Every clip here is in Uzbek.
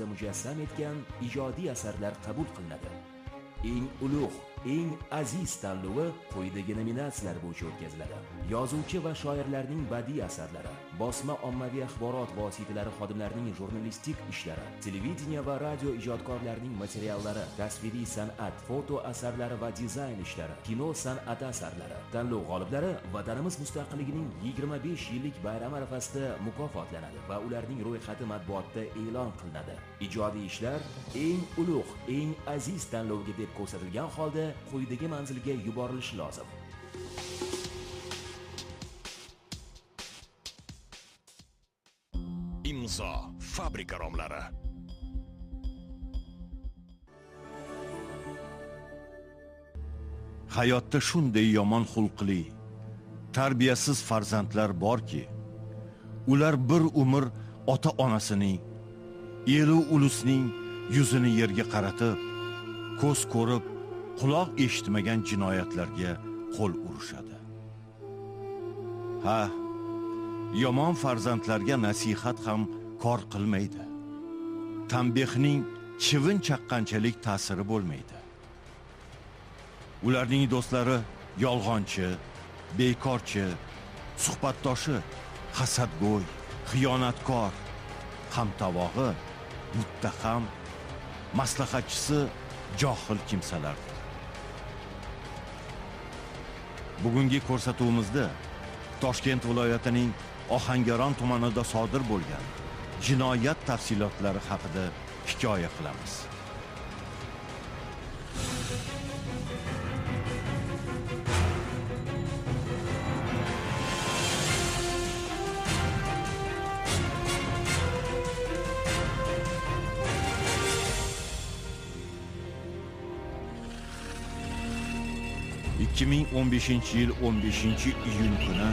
qog'ozda mujassam etgan ijodiy asarlar qabul qilinadi. Eng ulug', eng aziz tanlovi quyidagi nominatsiyalar bo'yicha o'tkaziladi. Yozuvchi va shoirlarning badiiy asarlari, bosma ommaviy axborot vositalari xodimlarining jurnalistik ishlari, televideniye va radio ijodkorlarining materiallari, tasviriy san'at, foto asarlari va dizayn ishlari, kino san'ati asarlari. Tanlov g'oliblari vatanimiz mustaqilligining 25 yillik bayrami arafasida mukofotlanadi va ularning ro'yxati matbuotda e'lon qilinadi. Ijodiy ishlar eng ulug', eng aziz tanlovga deb ko'rsatilgan holda quyidagi manzilga yuborilishi lozim. Imzo fabrika romlari. Hayotda shunday yomon xulqli, tarbiyasiz farzandlar borki, ular bir umr ota-onasining, elu ulusning yuzini yerga qaratib, ko'z ko'rib, quloq eshitmagan jinoyatlarga qo'l urishadi. Ha, yomon farzandlarga nasihat ham kor qilmaydi. Tanbehning chivin chaqqanchalik ta'siri bo'lmaydi. Ularning do'stlari yolg'onchi, bekorchi, suhbatdoshi hasadgo'y, xiyonatkor, hamtovog'i muttaham, maslahatchisi johil kimsalardir. Bugungi ko'rsatuvimizda Toshkent viloyatining Ohangaron tumanida sodir bo'lgan jinoyat tafsilotlari haqida hikoya qilamiz. ...2015 yil 15 iyun kuni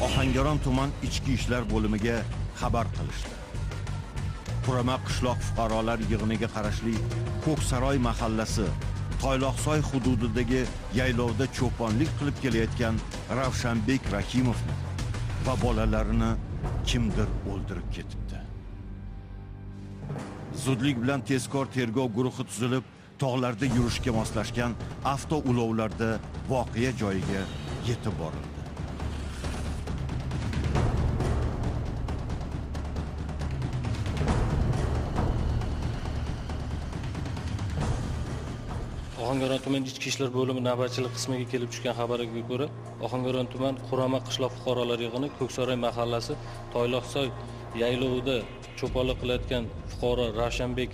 Ohangaron tuman Ichki ishlar bo'limiga xabar qilishdi. Qurama qishloq fuqarolar yig'iniga qarashli Ko'ksaroy mahallasi Toyloqsoy hududidagi yaylovda cho'ponlik qilib kelayotgan Ravshanbek Rahimovni va bolalarini kimdir o'ldirib ketibdi. Zudlik bilan tezkor tergov guruhi tuzilib, tog'larda yurishga moslashgan avtoulovlarda voqea joyiga yetib borildi. Ohangaron tuman Ichki ishlar bo'limi navbatchilik qismiga kelib tushgan xabarga ko'ra, Ohangaron tuman Qurama qishloq fuqarolar yig'ini Ko'ksaroy mahallasi Toyloqsoy yaylovida cho'ponlik qilayotgan fuqaro Ravshanbek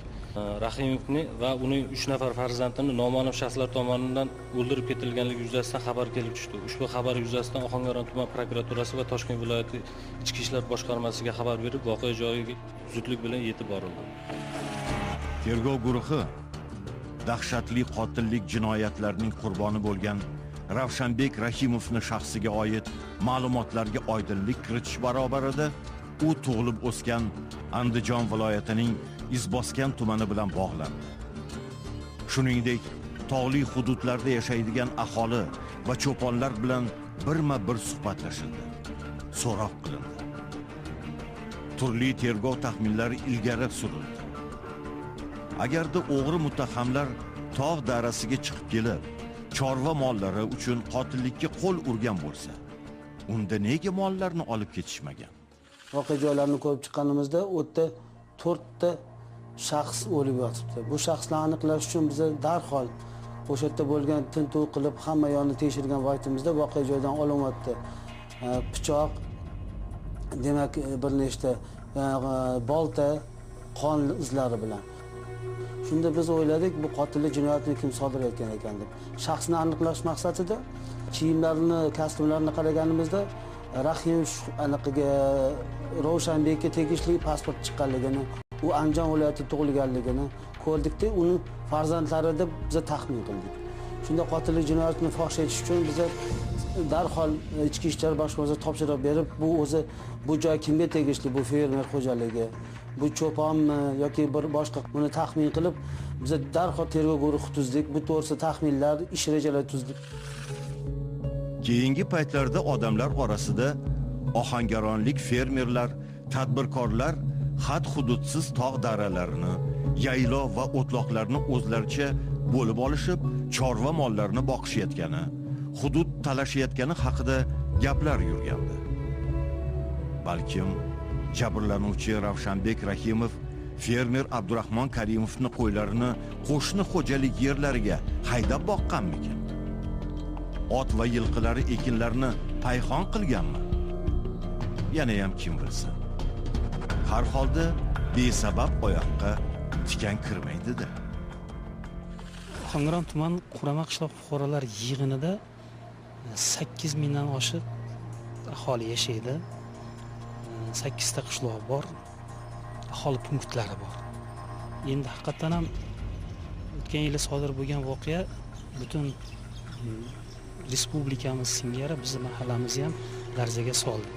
Rahimovni va uning 3 nafar farzandini noma'lum shaxslar tomonidan o'ldirib ketilganligi yuzasidan xabar kelib tushdi. Ushbu xabar yuzasidan Ohangaron tuman prokuraturasi va Toshkent viloyati Ichki ishlar boshqarmasiga xabar berib, voqea joyiga zudlik bilan yetib borildi. Tergov guruhi dahshatli qotillik jinoyatlarining qurboni bo'lgan Ravshanbek Rahimovni shaxsiga oid ma'lumotlarga oydinlik kiritish barobarida u tug'ilib o'sgan Andijon viloyatining Izboskan tumani bilan bog'landi. Shuningdek, tog'li hududlarda yashaydigan aholi va cho'ponlar bilan birma-bir suhbatlashildi, so'roq qilindi. Turli tergov taxminlari ilgari surildi. Agarda o'g'ri muttahamlar tog' darasiga chiqib kelib, chorva mollari uchun qotillikka qo'l urgan bo'lsa, unda nega mollarni olib ketishmagan? Voqea joylarini ko'rib chiqqanimizda u yerda 4 ta shaxs o'lib yotibdi. Bu shaxslarni aniqlash uchun biz darhol o'sha yerda bo'lgan tintuv qilib, hamma yo'lni tekshirgan vaqtimizda voqea joyidan olinyapti. Pichoq, demak bir nechta bolta, qon izlari bilan. Shunda biz o'yladik, bu qotillik jinoyatini kim sodir etgan ekan deb. Shaxsni aniqlash maqsadida kiyimlarini, kostyumlarini qaraganimizda Rahimov anaqaga Ravshanbekka tegishli pasport chiqqanligini, u Andijon viloyatida tug'ilganligini ko'rdikda, uni farzandlari deb biz taxmin qildik. Shunda qotillik jinoyatini fosh etish uchun biz darhol Ichki ishlar boshqarmasiga topshiriq berib, bu o'zi bu joy kimga tegishli, bu fermer xo'jaligi, bu cho'ponmi yoki bir boshqa, buni taxmin qilib biz darhol tergov guruhi tuzdik. Bu to'g'risida taxminlar, ish rejalari tuzdik. Keyingi paytlarda odamlar orasida ohangaronlik fermerlar, tadbirkorlar had-hududsiz tog' daralarini, yaylov va o'tloqlarni o'zlaricha bo'lib olishib, chorva mollarini boqishayotgani, hudud talashayotgani haqida gaplar yurgandi. Balkim jabrlanuvchi Ravshanbek Rahimov fermer Abdurahmon Karimovning qo'ylarini qo'shni xo'jalik yerlariga haydab boqqanmikin? Ot va yilqilari ekinlarni payhon qilganmi? Yana ham kim bilsin. Har holda besabab oyoqqa tikan kirmaydi-da. Ohangaron tuman Qurama qishloq fuqarolar yig'inida 8 mingdan oshiq aholi yashaydi. 8 ta qishloq bor, aholi punktlari bor. Endi haqiqatan ham o'tgan yili sodir bo'lgan voqea butun respublikamiz singari bizni mahallamizni ham larzaga soldi.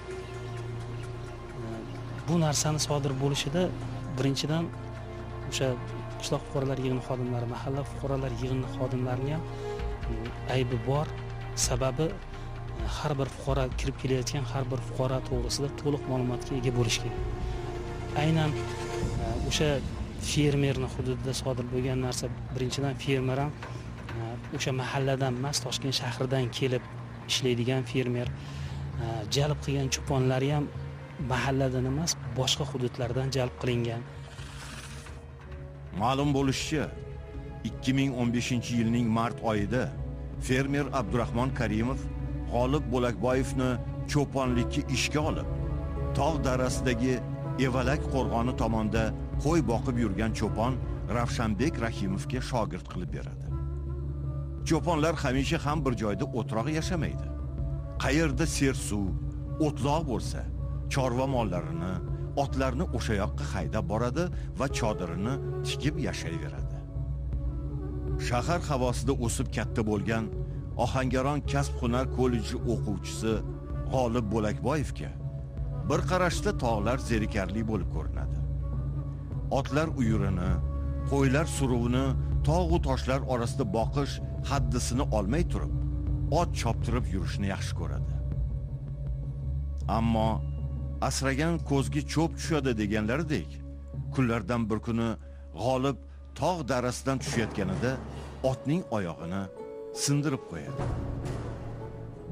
Bu narsani sodir bo'lishida birinchidan o'sha qishloq fuqarolar yig'ini xodimlari, mahalla fuqarolar yig'ini xodimlarining ham aybi bor. Sababi har bir fuqaro kirib kelayotgan har bir fuqaro to'g'risida to'liq ma'lumotga ega bo'lish kerak. Aynan o'sha fermerni hududida sodir bo'lgan narsa, birinchidan fermer ham o'sha mahalladan emas, Toshkent shahridan kelib ishlaydigan fermer, jalb qilgan cho'ponlari ham mahalladan emas, boshqa hududlardan jalb qilingan. Ma'lum bo'lishicha, 2015-yilning mart oyida fermer Abdurahmon Karimov G'olib Bo'lakboyevni cho'ponlikka ishga olib, tog' darasidagi Evalak qo'rg'oni tomonda qo'y boqib yurgan cho'pon Ravshanbek Rahimovga shogird qilib beradi. Cho'ponlar hamisha ham bir joyda o'troq yashamaydi. Qayerda sersuv, o'tloq bo'lsa, chorva mollarini, otlarni o'sha yoqqa haydab boradi va chodirini tikib yashayveradi. Shahar havosida o'sib katta bo'lgan Ohangaron kasb-hunar kolleji o'quvchisi G'olib Bo'lakboyevga bir qarashda tog'lar zerikarli bo'lib ko'rinadi. Otlar uyurini, qo'ylar suruvini tog' u toshlar orasida boqish haddisini olmay turib, ot choptirib yurishni yaxshi ko'radi. Ammo asragan ko'zga cho'p tushadi deganlaridek, kunlardan bir kuni G'olib tog' darasidan tushayotganida otning oyog'ini sindirib qo'yadi.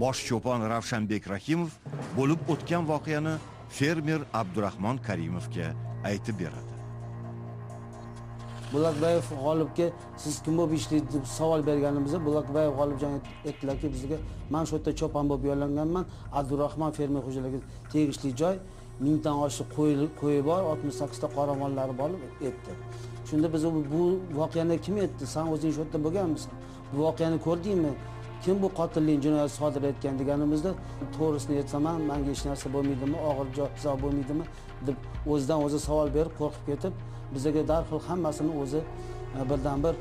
Bosh cho'pon Ravshanbek Rahimov bo'lib o'tgan voqeani fermer Abdurahmon Karimovga aytib beradi. Bo'lakboyev G'olibga siz kim bo'lib ishlaydi deb savol berganimizda Bo'lakboyev G'olibjon aytdilarki, bizga men shu yerda cho'pon bo'lib yollanganman, Abdurahmon fermer xo'jaligi tegishli joy, 1000 dan oshiq qo'yi bor, 68 ta qoramollari bor aytdi. Shunda biz bu voqeani kim aytdi? Sen o'zing shu yerda bo'lganmisan? Bu voqeani ko'rdingmi? Kim bu qotillik jinoyat sodir etgan deganimizda, to'g'risini aytsam, menga hech narsa bo'lmaydimi, og'ir jazo bo'lmaydimi deb o'zidan o'zi savol berib qo'rqib ketib, bizga darhol hammasini o'zi birdan bir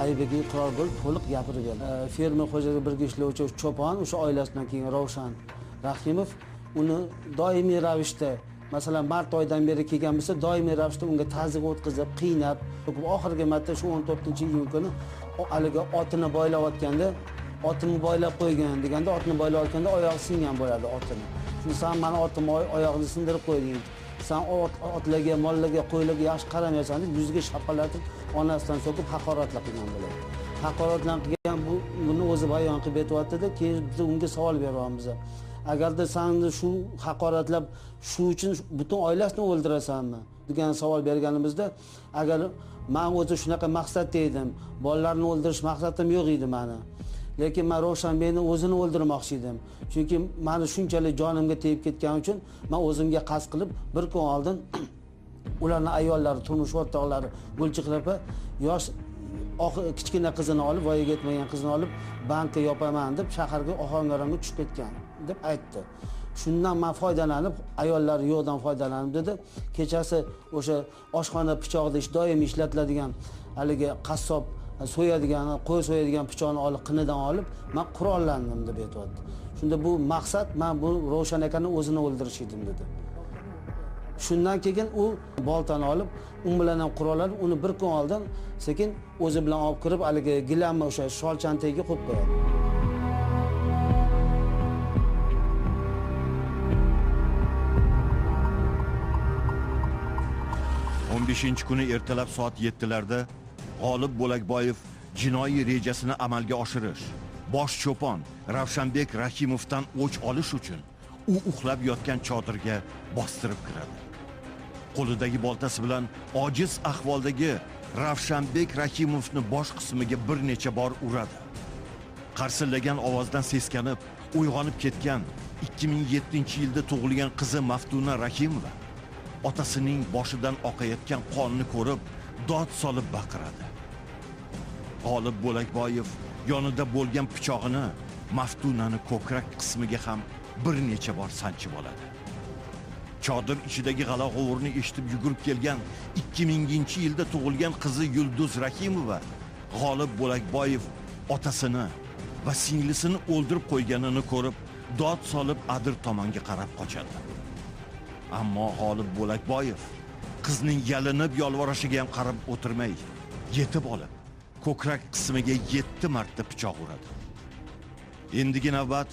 aybiga iqror bo'lib to'liq gapirib berdi. Fermer xo'jaligi birga ishlovchi cho'pon o'sha oilasidan keyin Ravshan Rahimov uni doimiy ravishda, masalan, mart oyidan beri kelgan bo'lsa, doimiy ravishda unga tazyiq o'tkazib, qiynab, oxirgi marta shu 14-iyun kuni haligi otini boylayotganda, otimni boylab qo'ygan deganda, otini boylayotganda oyog'i singan bo'ladi otini. Shunda sen meni otimni oyog'ini sindirib qo'yding. Sen otlarga, mollarga, qo'ylarga yaxshi qaramaysan deb yuziga shapalatib, onasidan so'kib haqoratlar qilgan bo'ladi. Haqoratlar qilgan buni o'zi bayon qilib aytyapti-da, keyin biz unga savol beryapmiz. Agarda seni shu haqoratlab shu uchun butun oilasini o'ldirasanmi degan savol berganimizda, agar men o'zi shunaqa maqsadda edim, bolalarni o'ldirish maqsadim yo'q edi meni. Lekin men Ravshanbekni o'zini o'ldirmoqchi edim. Chunki meni shunchalik jonimga tegib ketgani uchun men o'zimga qasd qilib bir kun oldin ularning ayollari, turmush o'rtoqlari Gulchehra opa yosh kichkina qizini olib, voyaga yetmagan qizini olib bankka yopaman deb shaharga Ohangaronga tushib ketgan deb aytdi. Shundan men foydalanib, ayollar yo'qdan foydalanib dedi. Kechasi o'sha oshxona pichog'ida doim ishlatiladigan haligi qassob so'yadigan, qo'y so'yadigan pichoqni olib, qinidan olib, men qurollandim deb aytdi. Shunda bu maqsad, men bu Ravshan akani o'zini o'ldirish edim dedi. Shundan keyin u boltani olib, u bilan ham qurollanib, uni bir kun oldin sekin o'zi bilan olib kirib, haligi gilamni o'sha sholchani tagiga qo'yib qo'yadi. 15-kuni ertalab soat 7larda G'olib Bo'lakboyev jinoiy rejasini amalga oshirish, bosh cho'pon Ravshanbek Rahimovdan o'ch olish uchun u uxlab yotgan chodirga bostirib kiradi. Qo'lidagi boltasi bilan ojiz ahvoldagi Ravshanbek Rahimovni bosh qismiga bir necha bor uradi. Qarsillagan ovozdan seskanib, uyg'onib ketgan 2007-yilda tug'ilgan qizi Maftuna Rahimova otasining boshidan oqayotgan qonni ko'rib, dod solib baqiradi. G'olib Bo'lakboyev yonida bo'lgan pichog'ini Maftunani ko'krak qismiga ham bir necha bor sanchib oladi. Chodir ichidagi g'ala-g'ovurni eshitib yugurib kelgan 2000-yilda tug'ilgan qizi Yulduz Rahimova G'olib Bo'lakboyev otasini va singlisini o'ldirib qo'yganini ko'rib, dod solib adir tomonga qarab qochadi. Ammo G'olib Bo'lakboyev qizning yalinib yolvorishiga ham qarab o'tirmay, yetib olib, ko'krak qismiga 7 marta pichoq uradi. Endigi navbat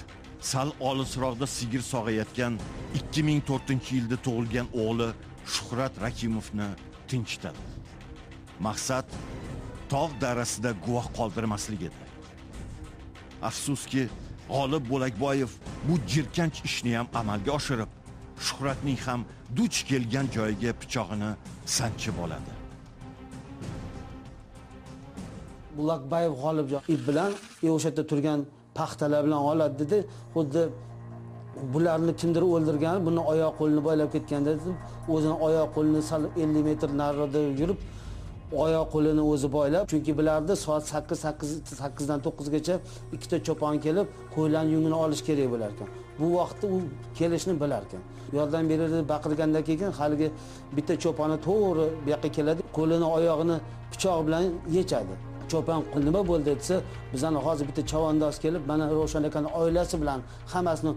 sal olisroqda sigir sog'ayotgan 2004-yilda tug'ilgan o'g'li Shuhrat Rahimovni tinchitadi. Maqsad tog' darasida guvoh qoldirmaslik edi. Afsuski, G'olib Bo'lakboyev bu jirkanch ishni ham amalga oshirib, Shuhratning ham duch kelgan joyiga pichog'ini sanchib oladi. Bo'lakboyev G'olibjon ip bilan o'sha yerda turgan paxtalar bilan oladi dedi. Xuddi bularni kimdir o'ldirgan, buni oyoq qo'lini boylab ketganda deb o'zini oyoq qo'lini sal 50 metr nariroqda yurib, oyoq qo'lini o'zi boylab, chunki bilardi soat 8 dan 9 gacha ikkita cho'pon kelib qo'ylarning yungini olish kerak bo'lar ekan. Bu vaqtda u kelishni bilar ekan. Yordam beradi deb baqirgandan keyin haligi bitta cho'poni to'g'ri bu yoqqa keladi, qo'lini oyog'ini pichoq bilan yechadi. Cho'pon nima bo'ldi desa, bizani hozir bitta chavandoz kelib mana Ravshan akani oilasi bilan hammasini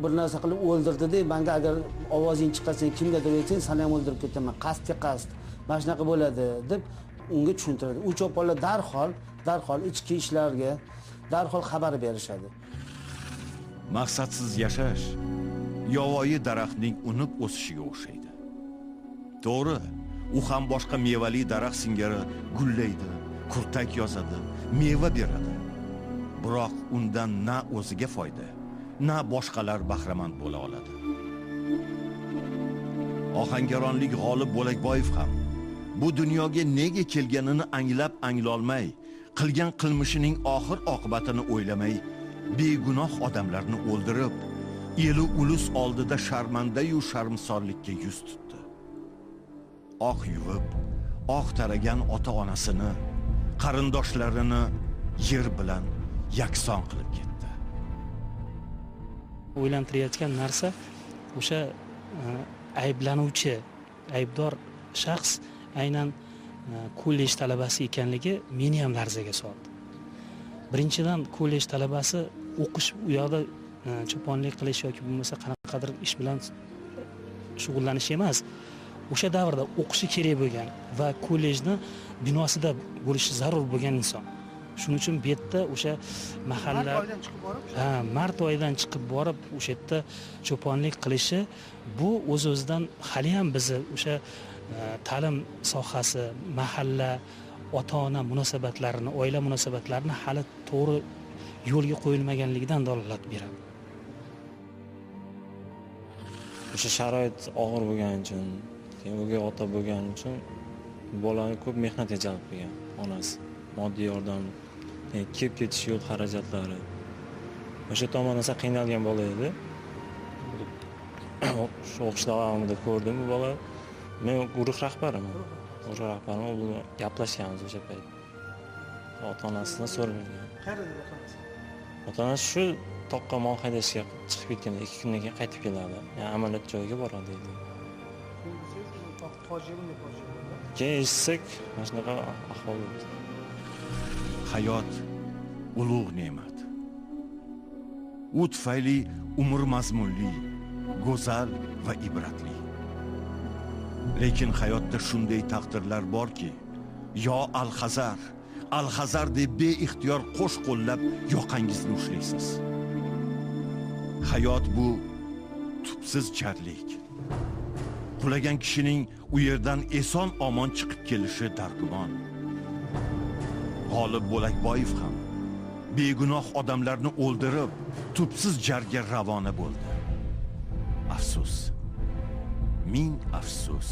bir narsa qilib o'ldirdi deb, menga agar ovozing chiqarsa kimgadir aytsang, seni ham o'ldirib ketaman, qasdga qasd, mana shunaqa bo'ladi deb unga tushuntiradi. U cho'ponlar darhol ichki ishlarga darhol xabar berishadi. Maqsadsiz yashash yovvoyi daraxtning unib o'sishiga o'xshaydi. To'g'ri, u ham boshqa mevali daraxt singari gullaydi, kurtak yozadi, meva beradi. Biroq undan na o'ziga foyda, na boshqalar bahramand bo'la oladi. Ohangaronlik G'olib Bo'lakboyev ham bu dunyoga nega kelganini anglab anglolmay, qilgan qilmishining oxir oqibatini o'ylamay, begunoh odamlarni o'ldirib, elu ulus oldida sharmandayu sharmsorlikka yuz tutdi. Oq yuvib, oq taragan ota-onasini, qarindoshlarini yer bilan yakson qilib ketdi. O'ylantirayotgan narsa o'sha ayblanuvchi, aybdor shaxs aynan kollej talabasi ekanligi meni ham larzaga soldi. Birinchidan, kollej talabasi o'qish, u yoqda cho'ponlik qilish yoki bo'lmasa qanaqadir ish bilan shug'ullanish emas, o'sha davrda o'qishi kerak bo'lgan va kollejni binosida bo'lishi zarur bo'lgan inson. Shuning uchun bu yerda o'sha mahalla mart oyidan chiqib borib, ha, mart oyidan chiqib borib o'sha yerda cho'ponlik qilishi, bu o'z o'zidan hali ham bizni o'sha ta'lim sohasi, mahalla, ota-ona munosabatlarini, oila munosabatlarini hali to'g'ri yo'lga qo'yilmaganligidan dalolat beradi. O'sha sharoit og'ir bo'lgani uchun, keyin o'gay ota bo'lgani uchun bolani ko'p mehnatga jalb qilgan onasi. Moddiy yordam, kelib ketish yo'l xarajatlari. O'sha tomondan esa qiynalgan bola edi. Shu o'qish davomida ko'rdim bu bola. Men guruh rahbariman. Guruh rahbariman, u bilan gaplashganmiz o'sha payt. Ota-onasidan so'ramagan. Qayerda edi ota-onasi? Ota-onasi shu toqqa mol haydashga chiqib ketgan, 2 kundan keyin qaytib keladi. Ya'ni amaliyot joyiga boradi dedi. Fojia bunday fojia bo'ldi. Keyin eshitsak, mana shunaqa ahvol bo'ldi. Hayot ulug' ne'mat. U tufayli umr mazmunli, go'zal va ibratli. Lekin hayotda shunday taqdirlar borki, yo al-hazar, al-hazar deb beixtiyor qo'sh qo'llab yoqangizni ushlaysiz. Hayot bu tubsiz jarlik. Qulagan kishining u yerdan eson omon chiqib kelishi dargumon. G'olib Bo'lakboyev ham begunoh odamlarni o'ldirib, tubsiz jarga ravona bo'ldi. Afsus. Ming afsus.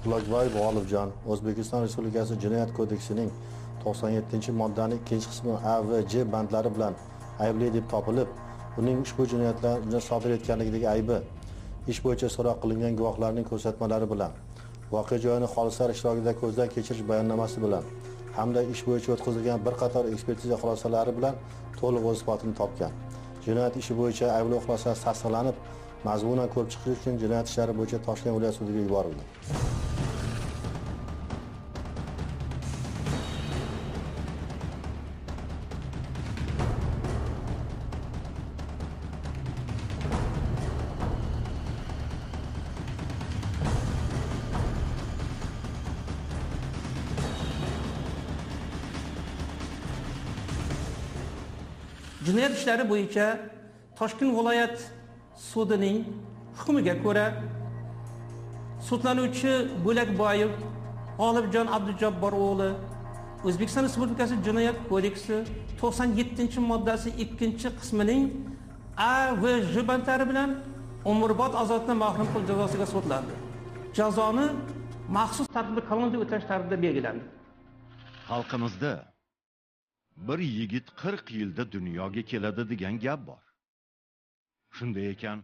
Bo'lakboyev G'olibjon O'zbekiston Respublikasi Jinoyat kodeksining 97-moddaning 2-qismi A va J bandlari bilan aybli deb topilib, uning ushbu jinoyatlarni sodir etganligidagi aybi ish bo'yicha so'roq qilingan guvohlarning ko'rsatmalari bilan, voqea joyini xolislar ishtirokida ko'zdan kechirish bayonnomasi bilan hamda ish bo'yicha o'tkazilgan bir qator ekspertiza xulosalari bilan to'liq o'z isbotini topgan. Jinoyat ishi bo'yicha ayblov xulosasi tasdiqlanib, mazmunan ko'rib chiqish uchun jinoyat ishlari bo'yicha Toshkent viloyat sudiga yuborildi. Jinoyat ishlari bo'yicha Toshkent viloyat sudining hukmiga ko'ra sudlanuvchi Bo'lakboyev G'olibjon Abdujabbor o'g'li O'zbekiston Respublikasi Jinoyat kodeksi 97-moddasi 2-qismining A va J bandlari bilan umrbod ozodlikdan mahrum qilish jazosiga sudlandi. Jazoni maxsus tartibda koloniyada o'tash tartibida belgilandi. Xalqimizda bir yigit 40 yilda dunyoga keladi degan gap bor. Shunday ekan,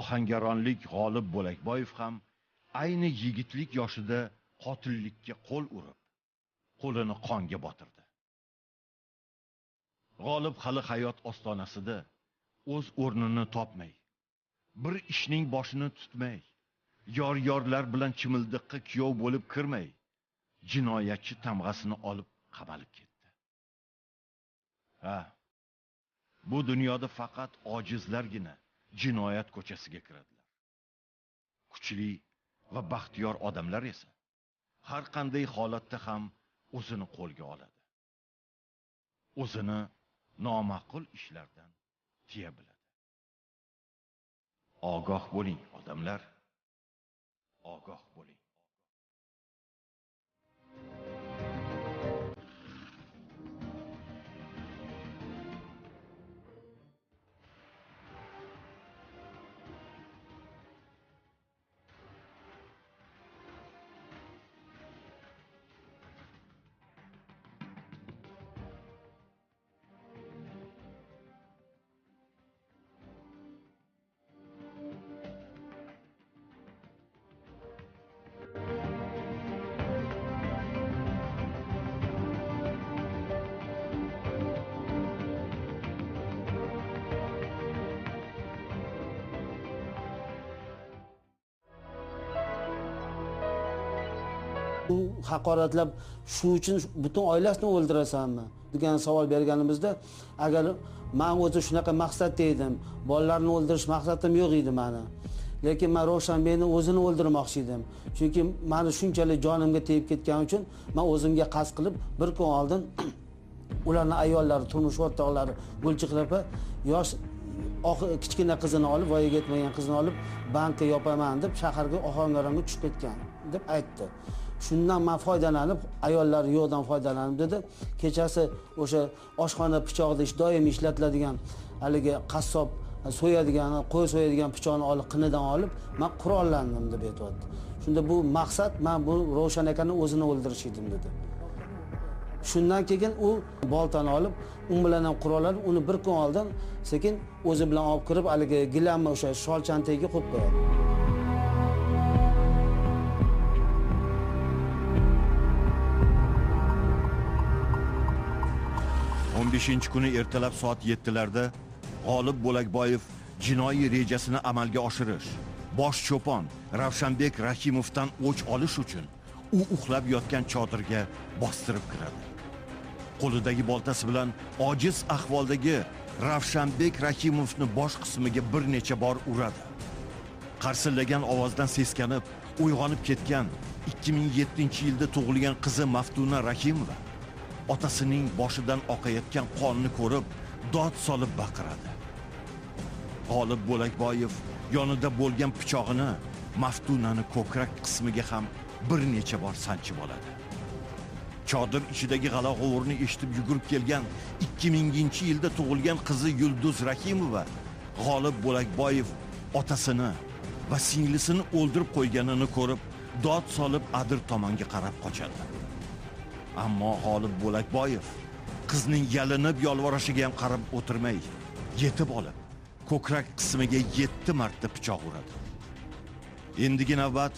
ohangaronlik G'olib Bo'lakboyev ham ayni yigitlik yoshida qotillikka qo'l urib, qo'lini qonga botirdi. G'olib hali hayot ostonasida o'z o'rnini topmay, bir ishning boshini tutmay, yor-yorlar bilan chimildiqqa kuyov bo'lib kirmay, jinoyatchi tamg'asini olib qamalib ketdi. Ha, bu dunyoda faqat ojizlargina jinoyat ko'chasiga kiradilar. Kuchli va baxtiyor odamlar esa har qanday holatda ham o'zini qo'lga oladi. O'zini noma'qul ishlardan tiya biladi. Ogoh bo'ling odamlar, ogoh bo'ling. Haqoratlab shu uchun butun oilasini o'ldirasanmi degan savol berganimizda, agar men o'zi shunaqa maqsadda edim, bolalarni o'ldirish maqsadim yo'q edi meni. Lekin men Ravshanbekni o'zini o'ldirmoqchi edim. Chunki meni shunchalik jonimga tegib ketgani uchun men o'zimga qasd qilib bir kun oldin ularning ayollari, turmush o'rtoqlari Gulchehra opa yosh kichkina qizini olib, voyaga yetmagan qizini olib bankka yopaman deb shaharga Ohangaronga tushib ketgan deb aytdi. Shundan men foydalanib, ayollar yo'qdan foydalanib dedi. Kechasi o'sha oshxona pichog'ida doim ishlatiladigan haligi qassob so'yadigan, qo'y so'yadigan pichoqni olib, qinidan olib, men qurollandim deb aytdi. Shunda bu maqsad, men bu Ravshan akani o'zini o'ldirish edim dedi. Shundan keyin u boltani olib, u bilan ham qurollanib, uni bir kun oldin sekin o'zi bilan olib kirib, haligi gilamni o'sha sholchani tagiga qo'yib qo'yadi. 15-kuni ertalab soat 7larda G'olib Bo'lakboyev jinoiy rejasini amalga oshirish, bosh cho'pon Ravshanbek Rahimovdan o'ch olish uchun u uxlab yotgan chodirga bostirib kiradi. Qo'lidagi boltasi bilan ojiz ahvoldagi Ravshanbek Rahimovni bosh qismiga bir necha bor uradi. Qarsillagan ovozdan seskanib, uyg'onib ketgan 2007-yilda tug'ilgan qizi Maftuna Rahimova otasining boshidan oqayotgan qonni ko'rib, dod solib baqiradi. G'olib Bo'lakboyev yonida bo'lgan pichog'ini Maftunani ko'krak qismiga ham bir necha bor sanchib oladi. Chodir ichidagi g'ala-g'ovurni eshitib yugurib kelgan 2000-yilda tug'ilgan qizi Yulduz Rahimova G'olib Bo'lakboyev otasini va singlisini o'ldirib qo'yganini ko'rib, dod solib adir tomonga qarab qochadi. Ammo G'olib Bo'lakboyev qizning yalinib yolvorishiga ham qarab o'tirmay, yetib olib, ko'krak qismiga 7 marta pichoq uradi. Endigi navbat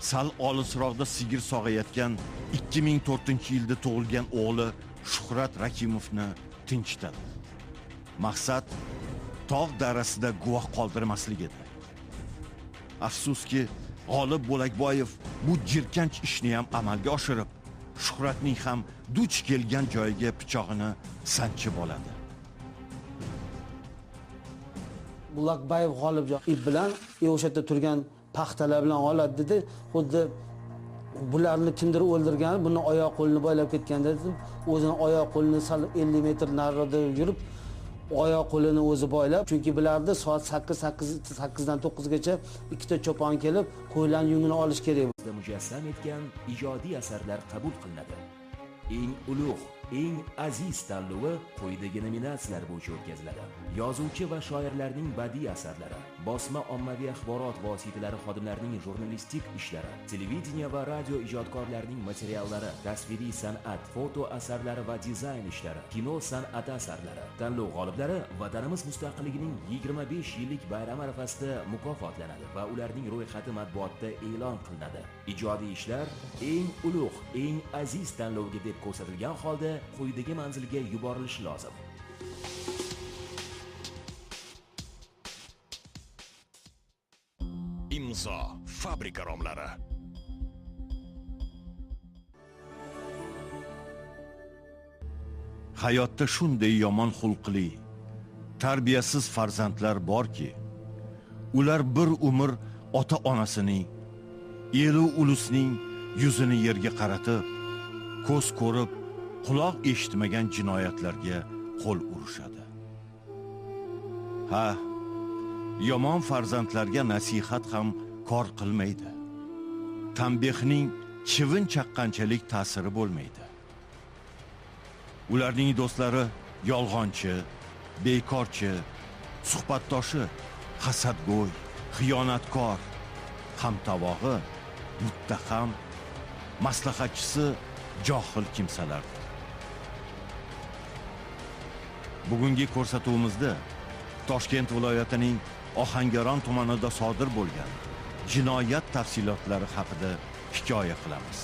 sal olisroqda sigir sog'ayotgan 2004-yilda tug'ilgan o'g'li Shuhrat Rahimovni tinchitadi. Maqsad tog' darasida guvoh qoldirmaslik edi. Afsuski, G'olib Bo'lakboyev bu jirkanch ishni ham amalga oshirib, Shuhratning ham duch kelgan joyiga pichog'ini sanchib oladi. Bo'lakboyev G'olibjon ip bilan o'sha yerda turgan paxtalar bilan oladi dedi. Xuddi bularni kimdir o'ldirgani, buni oyoq qo'lini boylab ketganda deb, o'zini oyoq qo'lini sal 50 metr nariroqda yurib, oyoq qo'lini o'zi boylab, chunki bularda soat 8 dan 9 gacha ikkita cho'pon kelib, qo'ylarning yungini olish kerak. Mujassam etgan ijodiy asarlar qabul qilinadi. Eng ulug', eng aziz tanlovi quyidagi nominatsiyalar bo'yicha o'tkaziladi. Yozuvchi va shoirlarning badiiy asarlari, bosma ommaviy axborot vositalari xodimlarining jurnalistik ishlari, televideniye va radio ijodkorlarining materiallari, tasviriy san'at, foto asarlari va dizayn ishlari, kino san'ati asarlari. Tanlov g'oliblari vatanimiz mustaqilligining 25 yillik bayrami arafasida mukofotlanadi va ularning ro'yxati matbuotda e'lon qilinadi. Ijodiy ishlar eng ulug', eng aziz tanlovga deb ko'rsatilgan holda quyidagi manzilga yuborilishi lozim. Imzo fabrika romlari. Hayotda shunday yomon xulqli, tarbiyasiz farzandlar borki, ular bir umr ota-onasining, elu ulusning yuzini yerga qaratib, ko'z ko'rib, quloq eshitmagan jinoyatlarga qo'l urishadi. Ha, yomon farzandlarga nasihat ham kor qilmaydi. Tanbehning chivin chaqqanchalik ta'siri bo'lmaydi. Ularning do'stlari yolg'onchi, bekorchi, suhbatdoshi hasadgo'y, xiyonatkor, hamtovog'i muttaham, maslahatchisi johil kimsalardir. Bugungi ko'rsatuvimizda Toshkent viloyatining Ohangaron tumanida sodir bo'lgan jinoyat tafsilotlari haqida hikoya qilamiz.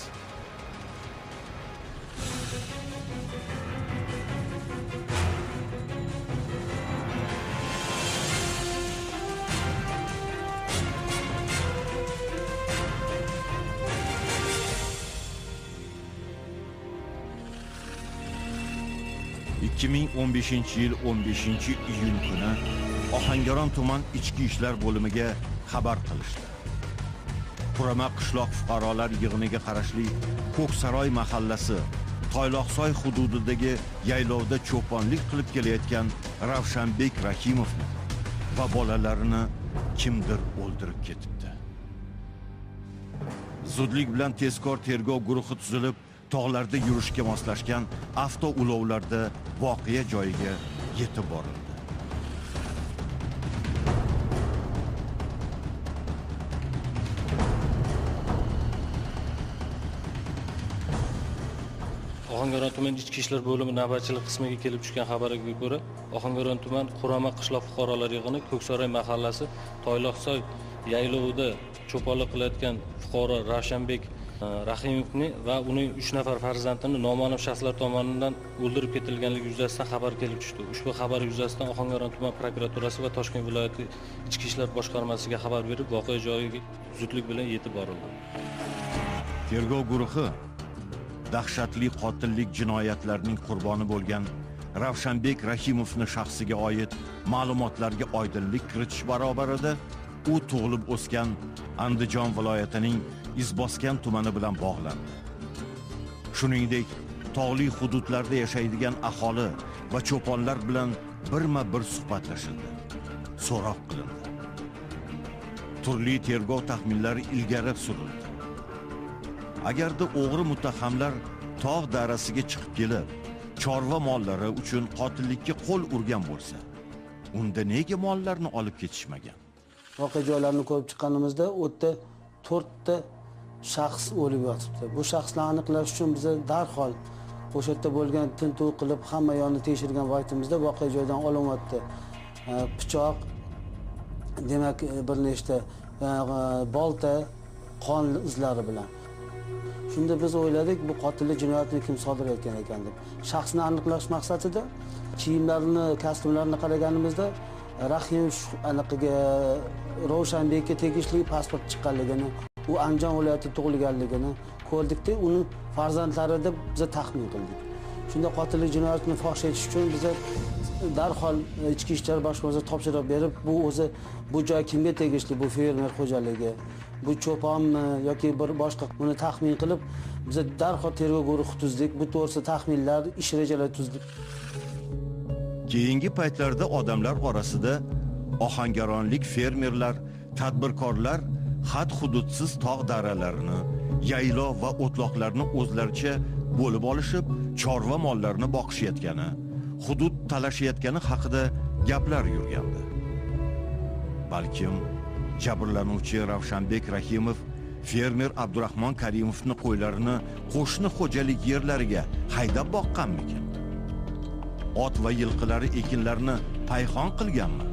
...2015 yil 15 iyun kuni Ohangaron tuman Ichki ishlar bo'limiga xabar qilishdi. Qurama qishloq fuqarolar yig'iniga qarashli Ko'ksaroy mahallasi Toyloqsoy hududidagi yaylovda cho'ponlik qilib kelayotgan Ravshanbek Rahimovni va bolalarini kimdir o'ldirib ketibdi. Zudlik bilan tezkor tergov guruhi tuzilib, tog'larda yurishga moslashgan avtoulovlarda voqea joyiga yetib borildi. Ohangaron tuman Ichki ishlar bo'limi navbatchilik qismiga kelib tushgan xabarga ko'ra, Ohangaron tuman Qurama qishloq fuqarolar yig'ini Ko'ksaroy mahallasi Toyloqsoy yaylovida cho'ponlik qilayotgan fuqaro Ravshanbek Rahimovni va uning 3 nafar farzandini noma'lum shaxslar tomonidan o'ldirib ketilganligi yuzasidan xabar kelib tushdi. Ushbu xabar yuzasidan Ohangaron tuman prokuraturasi va Toshkent viloyati Ichki ishlar boshqarmasiga xabar berib, voqea joyiga zudlik bilan yetib borildi. Tergov guruhi dahshatli qotillik jinoyatlarining qurboni bo'lgan Ravshanbek Rahimovni shaxsiga oid ma'lumotlarga oydinlik kiritish barobarida u tug'ilib o'sgan Andijon viloyatining Izboskan tumani bilan bog'landi. Shuningdek, tog'li hududlarda yashaydigan aholi va cho'ponlar bilan birma-bir suhbatlashildi. so'roq qilindi. Turli tergov taxminlari ilgari surildi. Agarda o'g'ri muttahamlar tog' darasiga chiqib kelib, chorva mollari uchun qotillikka qo'l urgan bo'lsa, unda nega mollarni olib ketishmagan? Voqea joylarini ko'rib chiqqanimizda u yerda 4 ta shaxs o'lib yotibdi. Bu shaxslarni aniqlash uchun biz darhol o'sha yerda bo'lgan tintuv qilib, hamma yonni tekshirgan vaqtimizda voqea joyidan olinyapti pichoq, demak bir nechta bolta, qon izlari bilan. Shunda biz o'yladik, bu qotillik jinoyatini kim sodir etgan ekan deb. Shaxsni aniqlash maqsadida kiyimlarini, kostyumlarini qaraganimizda Rahimov anaqaga Ravshanbekka tegishli pasport chiqqanligini, u Andijon viloyatida tug'ilganligini ko'rdikda, uni farzandlari deb biz taxmin qildik. Shunda qotillik jinoyatini fosh etish uchun biz darhol Ichki ishlar boshqarmasiga topshiriq berib, bu o'zi bu joy kimga tegishli, bu fermer xo'jaligi, bu cho'ponmi yoki bir boshqa, buni taxmin qilib biz darhol tergov guruhi tuzdik. Bu to'g'risida taxminlar, ish rejalari tuzdik. Keyingi paytlarda odamlar orasida ohangaronlik fermerlar, tadbirkorlar had-hududsiz tog' daralarini, yaylov va o'tloqlarni o'zlaricha bo'lib olishib, chorva mollarini boqishayotgani, hudud talashayotgani haqida gaplar yurgandi. Balkim jabrlanuvchi Ravshanbek Rahimov fermer Abdurahmon Karimovning qo'ylarini qo'shni xo'jalik yerlariga haydab boqqanmikin? Ot va yilqilari ekinlarni payhon qilganmi?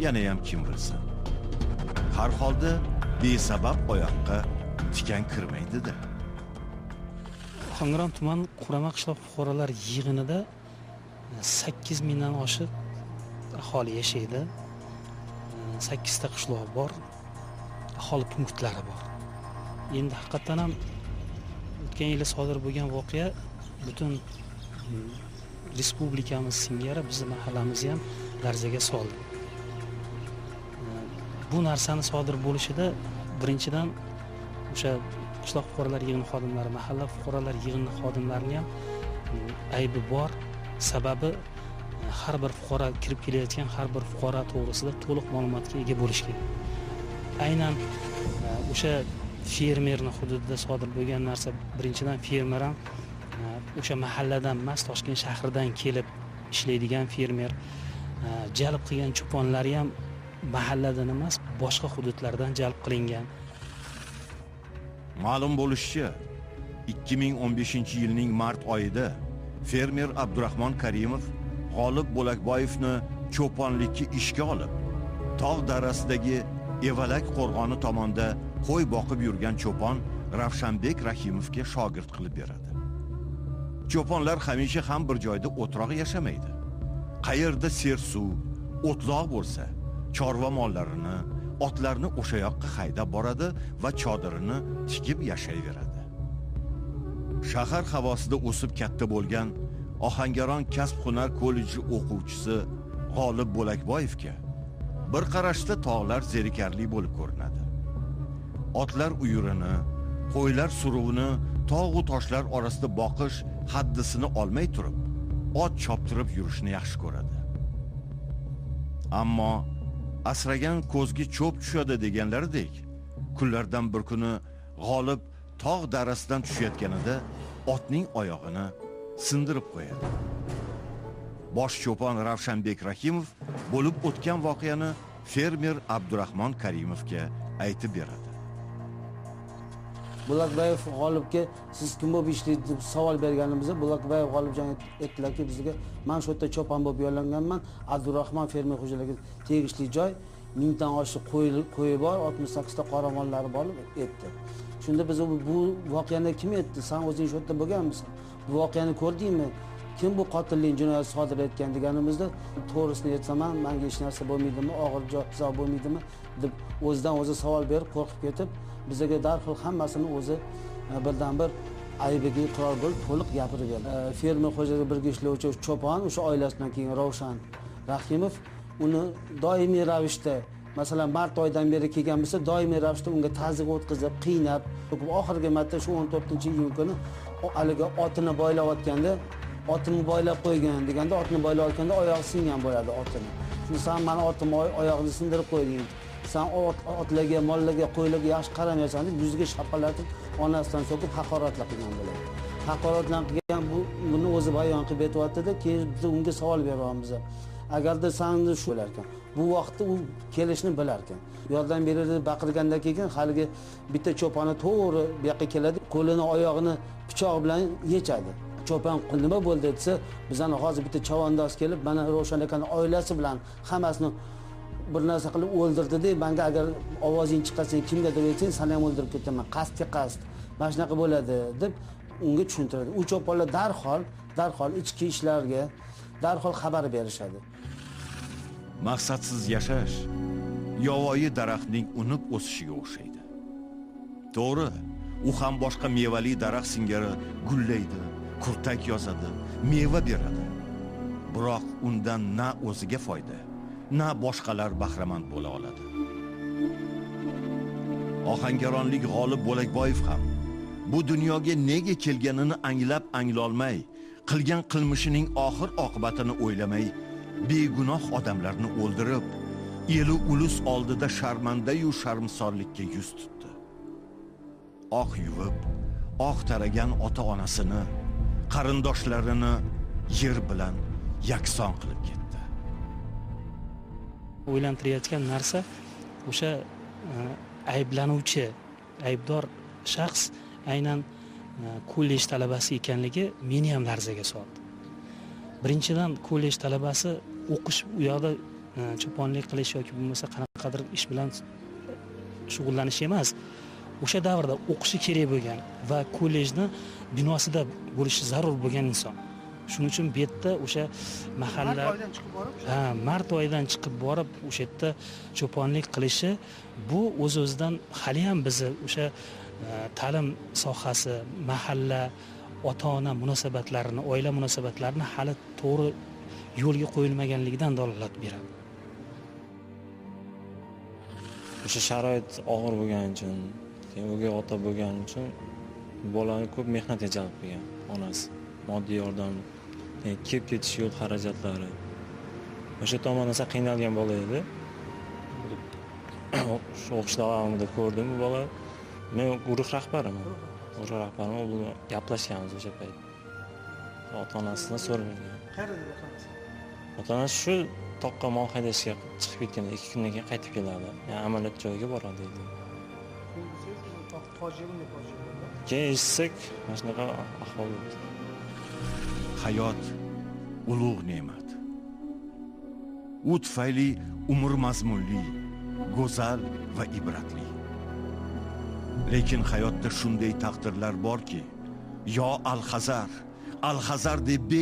Yana ham kim bilsin. Har holda besabab oyoqqa tikan kirmaydi-da. Ohangaron tuman Qurama qishloq fuqarolar yig'inida 8 mingdan oshiq aholi yashaydi. 8 ta qishloq bor, aholi punktlari bor. Endi haqiqatan ham o'tgan yili sodir bo'lgan voqea butun respublikamiz singari bizni mahallamizni ham larzaga soldi. Bu narsani sodir bo'lishida birinchidan o'sha qishloq fuqarolar yig'ini xodimlari, mahalla fuqarolar yig'ini xodimlarining ham aybi bor. Sababi har bir fuqaro kirib kelayotgan har bir fuqaro to'g'risida to'liq ma'lumotga ega bo'lish kerak. Aynan o'sha fermerning hududida sodir bo'lgan narsa, birinchidan fermer ham o'sha mahalladan emas, Toshkent shahridan kelib ishlaydigan fermer, jalb qilgan cho'ponlari ham mahalladan emas, boshqa hududlardan jalb qilingan. Ma'lum bo'lishicha, 2015-yilning mart oyida fermer Abdurahmon Karimov G'olib Bo'lakboyevni cho'ponlikka ishga olib, tog' darasidagi Evalak qo'rg'oni tomonda qo'y boqib yurgan cho'pon Ravshanbek Rahimovga shogird qilib beradi. Cho'ponlar hamisha ham bir joyda o'troq yashamaydi. Qayerda sersuv, o'tloq bo'lsa, chorva mollarini, otlarni o'sha yoqqa haydab boradi va chodirini tikib yashayveradi. Shahar havosida o'sib katta bo'lgan Ohangaron kasb-hunar kolleji o'quvchisi G'olib Bo'lakboyevga bir qarashda tog'lar zerikarli bo'lib ko'rinadi. Otlar uyurini, qo'ylar suruvini tog' u toshlar orasida boqish haddisini olmay turib, ot choptirib yurishni yaxshi ko'radi. Ammo asragan ko'zga cho'p tushadi deganlaridek, kunlardan bir kuni G'olib tog' darasidan tushayotganida otning oyog'ini sindirib qo'yadi. Bosh cho'pon Ravshanbek Rahimov bo'lib o'tgan voqeani fermer Abdurahmon Karimovga aytib beradi. Bo'lakboyev G'olibga siz kim bo'lib ishlaysiz deb savol berganimizda Bo'lakboyev G'olibjon aytdilarki, bizga men shu yerda cho'pon bo'lib yollanganman, Abdurahmon fermer xo'jaligi tegishli joy, 1000 dan oshiq qo'yi bor, 68 ta qoramollari bor aytdi. Shunda biz bu voqeani kim aytdi? Sen o'zing shu yerda bo'lganmisan? Bu voqeani ko'rdingmi? Kim bu qotillik jinoyat sodir etgan deganimizda, to'g'risini aytsam, menga hech narsa bo'lmaydimi, og'ir jazo bo'lmaydimi deb o'zidan o'zi savol berib qo'rqib ketib, bizga darhol hammasini o'zi birdan bir aybiga iqror bo'lib to'liq gapirib berdi. Fermer xo'jaligi birga ishlovchi cho'pon o'sha oilasidan keyin Ravshan Rahimov uni doimiy ravishda, masalan, mart oyidan beri kelgan bo'lsa, doimiy ravishda unga tazyiq o'tkazib, qiynab, oxirgi marta shu 14-iyun kuni haligi otini boylayotganda, otini boylab qo'ygan deganda, otini boylayotganda oyog'i singan bo'ladi otini. San mani otim oyog'ini sindirib qo'yding, san otlarga, mollarga, qo'ylarga yaxshi qaramaysan deb yuziga shapallatib, onasidan so'kib haqoratlar qilgan bo'ladi. Haqoratlar qilgan, buni o'zi bayon qilib aytyapti-da, keyin biz unga savol beryapmiz. Agarda sanni shu bo'larkan, bu vaqtda u kelishni bilarkan. Yordam beradi deb baqirgandan keyin haligi bitta cho'poni to'g'ri bu yoqqa keladi, qo'lini, oyog'ini pichoq bilan yechadi. Cho'pon nima bo'ldi desa, bizani hozir bitta chavandoz kelib, mana Ravshan akani oilasi bilan hammasini bir narsa qilib o'ldirdi deb, menga agar ovozing chiqarsa, kimgadir aytsang, seni ham o'ldirib ketaman, qasdga qasd, mana shunaqa bo'ladi deb unga tushuntiradi. U cho'ponlar darhol ichki ishlarga darhol xabar berishadi. Maqsadsiz yashash yovvoyi daraxtning unib o'sishiga o'xshaydi. To'g'ri, u ham boshqa mevali daraxt singari gullaydi, kurtak yozadi, meva beradi. Biroq undan na o'ziga foyda, na boshqalar bahramand bo'la oladi. Ohangaronlik G'olib Bo'lakboyev ham bu dunyoga nega kelganini anglab anglolmay, qilgan qilmishining oxir oqibatini o'ylamay, begunoh odamlarni o'ldirib, elu ulus oldida sharmandayu sharmsorlikka yuz tutdi. Oq yuvib, oq taragan ota-onasini, qarindoshlarini yer bilan yakson qilib ketdi. O'ylantirayotgan narsa o'sha ayblanuvchi, aybdor shaxs aynan kollej talabasi ekanligi meni ham larzaga soldi. Birinchidan, kollej talabasi o'qish, u yoqda cho'ponlik qilish yoki bo'lmasa qanaqadir ish bilan shug'ullanish emas, o'sha davrda o'qishi kerak bo'lgan va kollejni binosida bo'lishi zarur bo'lgan inson. Shuning uchun bu yerda o'sha mahalla mart oyidan chiqib borib o'sha yerda cho'ponlik qilishi, bu o'z-o'zidan hali ham bizni o'sha ta'lim sohasi, mahalla, ota-ona munosabatlarini, oila munosabatlarini hali to'g'ri yo'lga qo'yilmaganligidan dalolat beradi. O'sha sharoit og'ir bo'lgani uchun, keyin o'gay ota bo'lgani uchun bolani ko'p mehnatga jalb qilgan onasi. Moddiy yordam, kelib ketish yo'l xarajatlari. O'sha tomondan qiynalgan bola edi. Shu o'qish davomida ko'rdim bu bola. Men guruh rahbariman. Guruh rahbariman, u bilan gaplashganmiz o'sha payt. Ota-onasidan so'ramagan. Qayerda ota-onasi? Ota-onasi shu toqqa mol haydashga chiqib ketgan, 2 kundan keyin qaytib keladi. Ya'ni amaliyot joyiga boradi dedi. Keyin eshitsak, mana shunaqa ahvol bo'ldi. Hayot ulug' ne'mat. U tufayli umr mazmunli, go'zal va ibratli. Lekin hayotda shunday taqdirlar borki, yo al-hazar, al-hazar deb